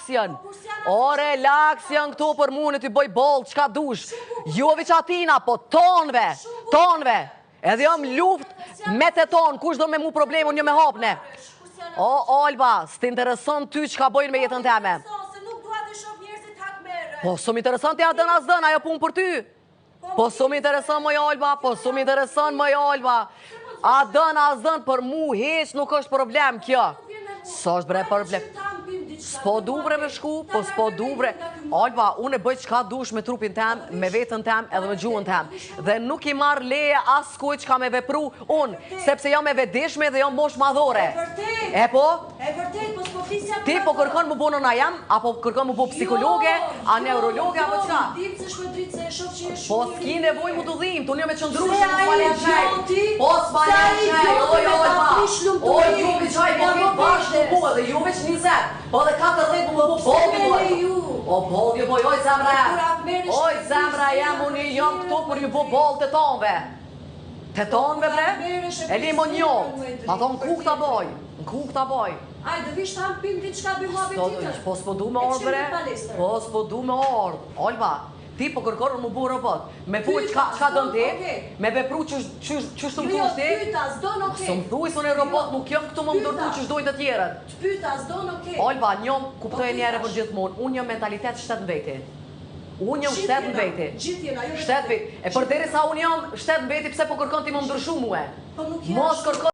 Relax janë. O relax janë këto për mu, unë ty bëj boll, çka dush. Jo veç atina, po tonve, tonve. Edhe jam luft me të tonë, kush do me mu problem, unë jam e hapne. O, Alba, s'të intereson ty çka bëjnë me jetën teme. Po, s'më intereson ti a dën a s'dën, ajo punë për ty. Po, s'më intereson moj Alba, po, s'më intereson moj Alba. A dën a s'dën, për mu hiç nuk është problem kjo. S'është bre problem. S'po du bre me shku, po s'po du bre. Alba, unë e bëj çka dush me trupin tem, me vetën tem edhe me gjuhën tem. Dhe nuk i marr leje askujt çka me vepru unë, sepse jam e vetëdijshme dhe jam moshë madhore. E vërtet! E po? E vërtet, po s'po flisja për Ti po kërkon mu bo nëna jem, apo kërkon mu bo psikologe, jo, a neurologe, apo jo, çka? Jo, dim se shme dritë se e shoh që je shumë Po s'ki nevojë mu të dhimt, unë jam e qëndrueshme, Se nuk ma ai len shej. idioti, Po s'ma se len ai shej, idioti oj me ta Alba. prish Oj lumturinë. ju veç aj, po Ja ke më bashkë vetes. mu edhe ju veç 20, po edhe 40 mu më bu Pse boll me ju boj. leju? O boll ju boj, oj zemra Po kur jem. hakmerresh Oj me zemra prish jem, zemrën unë e jam këtu tjerëve, për ju më bo drejt. boll të tonve. Të tonve Kur bre? hakmerresh e E li prish më njo. zemrën më Pa drejt, thonë për kuk ta tjetër. boj, në kuk ta boj. Ajde, vish ta pim diçka bëj muhabet Sto, tjetër. po s'po du me E ardhë çim bre. në palestër. Po s'po du me ardhë. Alba, ti po kërkon mu bu robot. Me fol Pyta, çka çka don s'don, ti? okej. Me vepru qysh qysh qysh të më Jo, jo, thush ti? pyta, s'don, okej. S'më thuj se unë robot Jo, nuk jam këtu më ndërtu pyta. qysh dojnë të tjerët. Të pyta, s'don, okej. Alba, njom kuptoj Po, një herë për pytash. gjithmonë, unë jam mentalitet shtet në veti. Unë jam Gjithë shtet në jena, veti. gjithë jena, jo vetëm Shtet ti. veti. E përderisa unë jam shtet në veti, pse po kërkon ti më ndryshu mue? Po nuk je Mos ashtu. kërko.